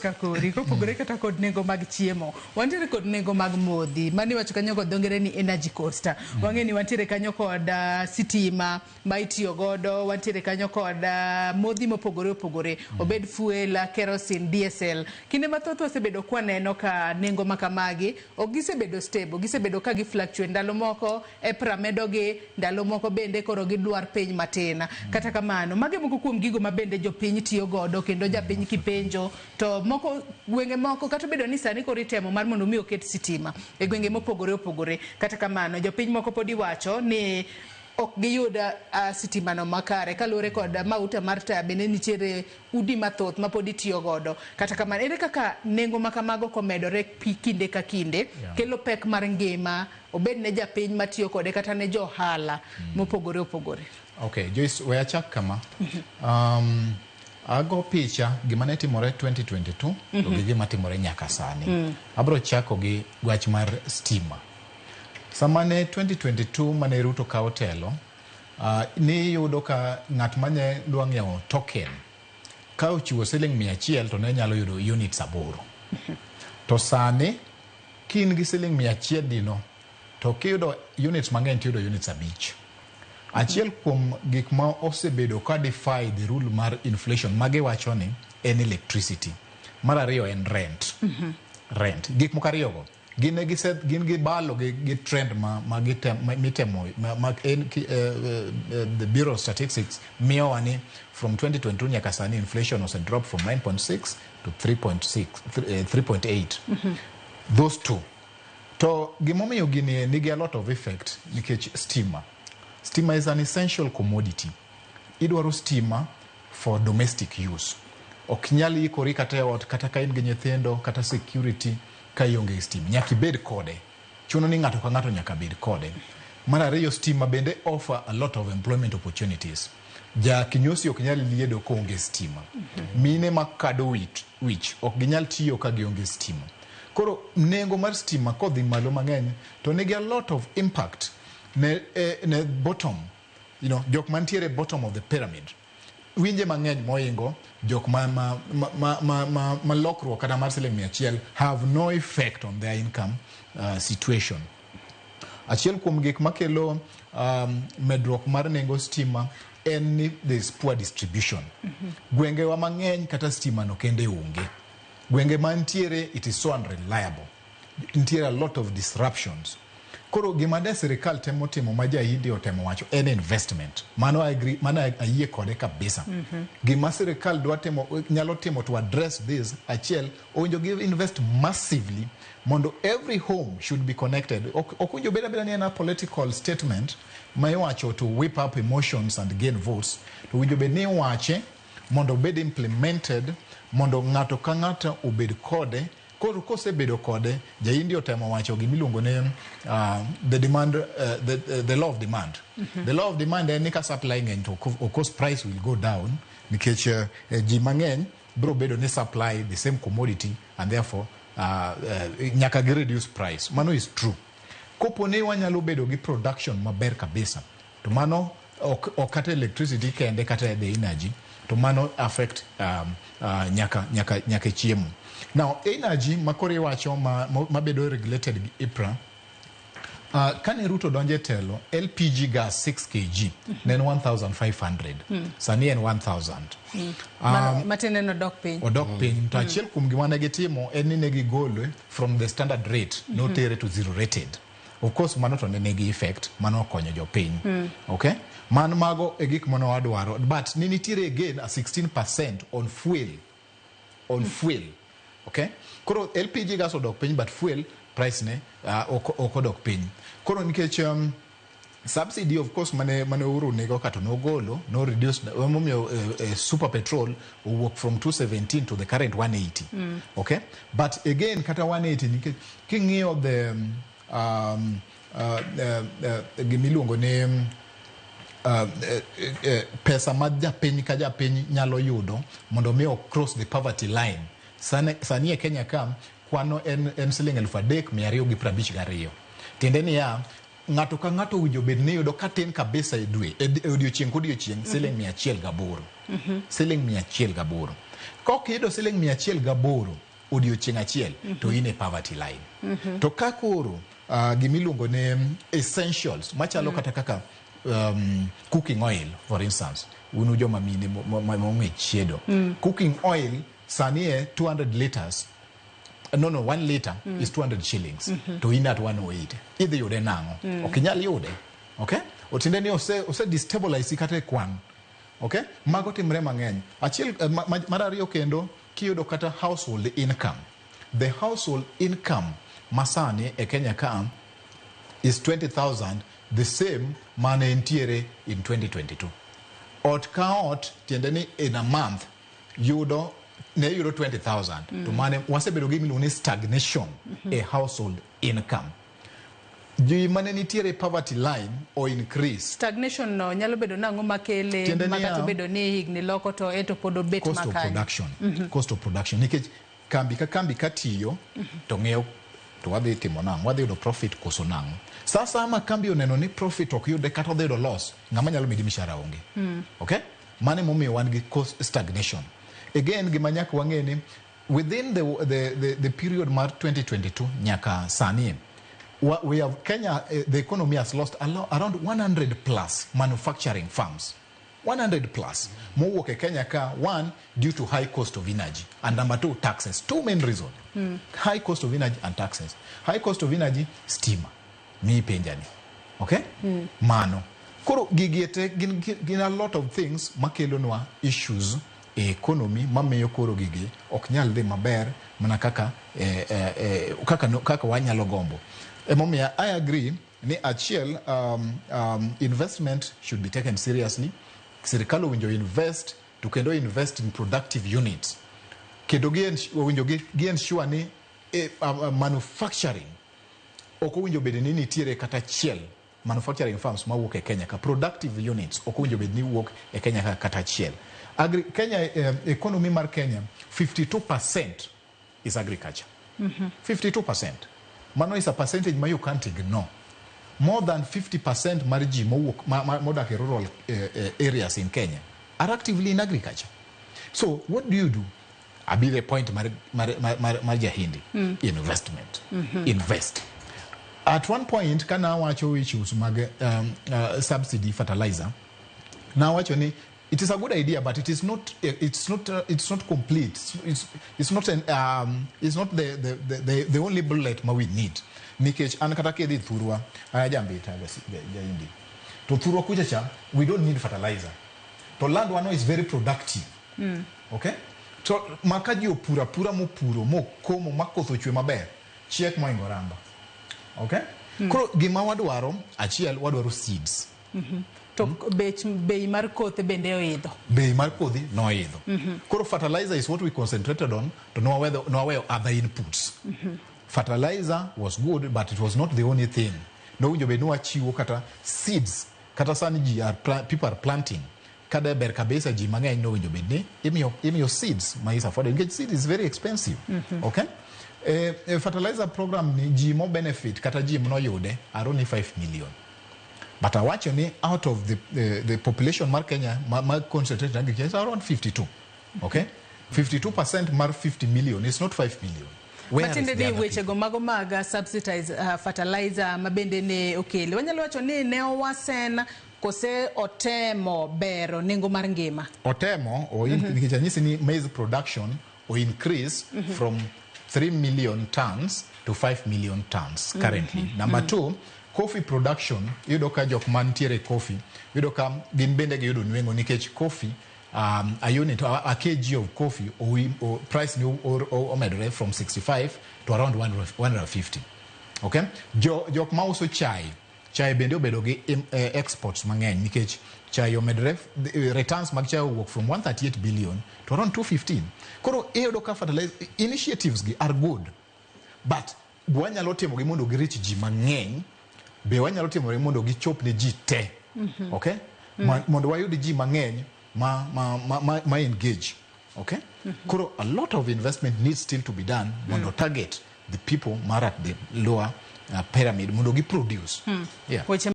ka kori kopogore kata kod nengo mag chiemo, wantiere kod nengo mag modhi mani iwacho kanyo kod dho ngere ni energy cost. Wang'e ni wantiere kanyo kod sitima ma itiyo godo, wantiere kanyo kod modhi mopogore opogore, obed fuel, kerosene, diesel. Kinde mathoth wasebedo kwaneno ka nengo ma kamagi ok gisebedo stable, gisebedo ka gi fluctuate. Ndalo moko EPRA medogi, ndalo moko bende koro gidwar piny matin. Kata kamano, magi moko kuom gigo ma bende jopiny tiyo godo kendo japiny kipenjo to moko gwenge moko kata obedo ni sani koro itemo mar mondo mi oket sitima e gwenge mopogore opogore. Kata kamano, jopiny moko pod iwacho ni ok giyud sitima no makare kaluwore kod mauta mar taya bende nitiere udi mathoth ma pod itiyo godo. Kata kamano, ere kaka nengo ma kamago komedore kinde ka kinde kelo pek mar ngima obed ne japiny matiyo kode kata ne jo ohala mopogore opogore? Okay, Joyce, we achak kama. Ago picha gima ne timore 2022 to gi gima timore nyaka sani. Abro chako gi wach mar stima. Sama ne 2022 mane Ruto kawo telo, niyudo ka ng'at mane dwa ng'iewo token ka ochiwo siling 100 to ne nyalo yudo units 8. To sani ka in gi siling 100 dino to kiyudo units mang'eny tiyudo units 5. Achiel kuom gik ma osebedo ka defy the rule mar inflation magiwacho ni en electricity. Mar ariyo en rent. Rent. Gik moko ariyogo gin ne gise gin gibalo gi trend ma gitem, ma, mitemo ma en, the Bureau of Statistics miyowa ni from 2022 nyaka sani inflation ose drop from 9.6 to 3.6, 3.8. Those two. To gimomiyo gini nigi a lot of effect nikech stima. Stima is an essential commodity. Idwaro stima for domestic use. Ok nyal ikori kata e ot kata ka in gi nyithindo kata security ka ionge gi stima. Nyaka ibed kode. Chuno ni ng'ato ka ng'ato nyaka bed kode. Mar ariyo, stima bende offer a lot of employment opportunities. Ja kinyosi ok nyal liedo koonge stima. Mine makado wich ok ginyal tiyo ka gionge stima. Koro nengo mar stima kodhi malo mang'eny to nigi a lot of impact ne bottom, jok mantiere bottom of the pyramid. Winje mang'eny moingo jok ma lokruok kata mar siling 100 have no effect on their income situation. Achiel kuom gik makelo medruok mar nengo stima en ni there is poor distribution. Gwengewa mang'eny kata stima no kende onge. Gwenge mantiere it is so unreliable. Nitiere a lot of disruptions. Koro gima ne sirikal temo timo ma Jahindi otemo wacho en investment. Mano I agree, mano ayie kode kabisa. Gima sirikal dwa timo, nyalo timo to address this, achiel, owinjo gi invest massively mondo every home should be connected. Ok owinjo bed abeda ni en a political statement ma iwacho to whip up emotions and gain votes. To owinjo bed ni iwache mondo obed implemented mondo ng'ato ka ng'ato obed kode. Koro kosebedo kode, Jahindi otemo wacho gimiluongo ni the demand, the law of demand. The law of demand en ni ka supply ng'eny to of course price will go down nikech ji mang'eny biro bedo ni supply the same commodity and therefore nyaka gi reduce price. Mano is true. Kopo ni wanyalo bedo gi production maber kabisa, to mano ok kata electricity kende kata the energy, to mano affect nyaka chiemo. Now energy makoro iwacho mabedo regulated gi EPRA, kane Ruto donjo e telo, LPG gas 6 kg ne en 1500, sani en 1000. Matiende ni odok piny. Odok piny. To achiel kuom gima ne gitimo en ni ne gigole from the standard rate, notere to zero rated. Of course mano to ne nigi effect, mano okonyo jopiny. Okay? Man mago e gik mane wadwaro, but ne nitiere again a 16% on fuel. On fuel. Okay? Koro LPG gas odok piny, but fuel price ne ok odok piny. Koro nikech subsidy of course mane Uhuru nego kato nogolo, no reduce, emomiyo super petrol owuok from 217 to the current 180. Okay? But again kata 180 nikech king'iyo the gimiluongo ni pesa ma japiny ka japiny nyalo yudo mondo mi o cross the poverty line. Sani e Kenya ka kwano en siling 3252. Tiende niya, ng'ato ka ng'ato owinjo bed ni yudo katin kabisa e dwe, e odiochieng' kodiochieng' siling 108. Siling 108. Kok iyudo siling 108 odiochieng' achiel, to in e poverty line. To ka koro gimiluongo ni essentials machalo kata kaka cooking oil, for instance, unu joma mine mong'e chiedo, cooking oil sani e 200 liters, no, 1 liter is 200 shillings, to in at 108, idhi yude nang'o? Ok inyal yude. Okay, otiende ni ose destabilize kata e kwan. Okay, mago timre mang'eny. Achiel, mar ariyo kendo, kiyudo kata household income, the household income masani e Kenya ka is 20,000, the same mane entiere in 2022. Ot ka ot, tiende ni in a month yudo ne yudo 20,000, to mane wasebedo gi miluongo ni stagnation e household income. Ji mane nitiere poverty line o increase. Stagnation no nyalo bedo nang'o makele? Tiende ma niya- kata obedo ni higni loko to ento pod obet cost of makanyo. production, cost of production, nikech kambi ka kambi ka tiyo to ng'eyo to wadhi timo nang'o, wadhi yudo profit koso nang'o. Sasa ma kambi oneno ni profit ok yude kata odhi yudo loss, ng'ama nyalo medi mishahara onge. Okay, mano emomiyo wan gi cost stagnation. Again, gima nyaka wang'e ni within the period mar 2022 nyaka sani, we have Kenya, the economy has lost around 100 plus manufacturing firms, 100 plus mowuok e Kenya ka, one, due to high cost of energy, and number two, taxes. Two main reason, high cost of energy and taxes. High cost of energy, stima mipenjani. Okay, mano koro gigi te gin a lot of things makelonwa issues e economy, mamiyo koro gigi ok nyal dhi maber mana kaka kaka, no, kaka wanyalo gombo. Emomiyo I agree ni achiel, investment should be taken seriously. Sirikal owinjo invest, to kendo invest in productive units, kendo owinjo gi ensure ni manufacturing ok owinjo bed ni nitiere kata achiel manufacturing firms mawuok e Kenya ka. Productive units ok owinjo bed ni wuok e Kenya ka kata achiel. Kenya, economy mar Kenya, 52% is agriculture. 52%, mano is a percentage ma you can't ignore. More than 50% mar ji mowuok modak e rural areas in Kenya are actively in agriculture. So what do you do? Abiro e point mar Jahindi. Investment. Invest. At one point kana awacho issues mag subsidy fertilizer, nawacho ni it is a good idea, but it is not it's not it's not complete. It's not an, it's not the only bullet ma we need, nikech an kata kidhi thurwa, an ajambita Jahindi, to thurwa kucha cha we don't need fertilizer, to land wano is very productive. Okay, to maka ji opuro apura, mopuro, mokomo, ma koth ochwe maber, chiek moingo ramba. Okay, koro gima wadwaro, achiel, wadwaro seeds. To bech bei mar kothe bende oidho. Bei mar kodhi noidho. Koro fertilizer is what we concentrated on, to nwaweyo other inputs. Fertilizer was good, but it was not the only thing. Nowinjo bed ni wachiwo kata seeds. Kata sani ji are people are planting. Kada ber kabisa, ji mang'eny nowinjo bed ni imiyo seeds ma is affordable, nikech seed is very expensive. Okay, fertilizer program ni, ji mo benefit kata ji manoyude are only 5 million, but awacho ni out of the population mar Kenya ma concentrated in agriculture is around 52. Okay, 52% mar 50 million is not 5 million. Where is Matiende the ni other wechego mago mag subsidize fertilizer ma bende ne okele, wanyalo wacho ni ne owasen kose otemo bero nengo mar ngima? Otemo o nikech anyisi ni maize production o increase from 3 million tons to 5 million tons currently. Number two, coffee production, iyudo ka jok mantiere coffee, iyudo ka gin bende giyudo nweng'o, nikech coffee, a unit, a kg of coffee o price ni omedore from 65 to around 150. Okay, jok mauso chai, chai bende obedo gi exports mang'eny, nikech chai omedore, returns mag chai owuok from 138 billion to around 215. Koro iyudo ka fertilizer initiatives gi are good, but wanyalo timogi mondo girich ji mang'eny, be wanyalo timore mondo gichop ne ji te. Okay, mondo wayud ji mang'eny ma engage. Okay, koro a lot of investment needs still to be done mondo target the people mar at the lower pyramid mondo gi produce. Yeah. Weche.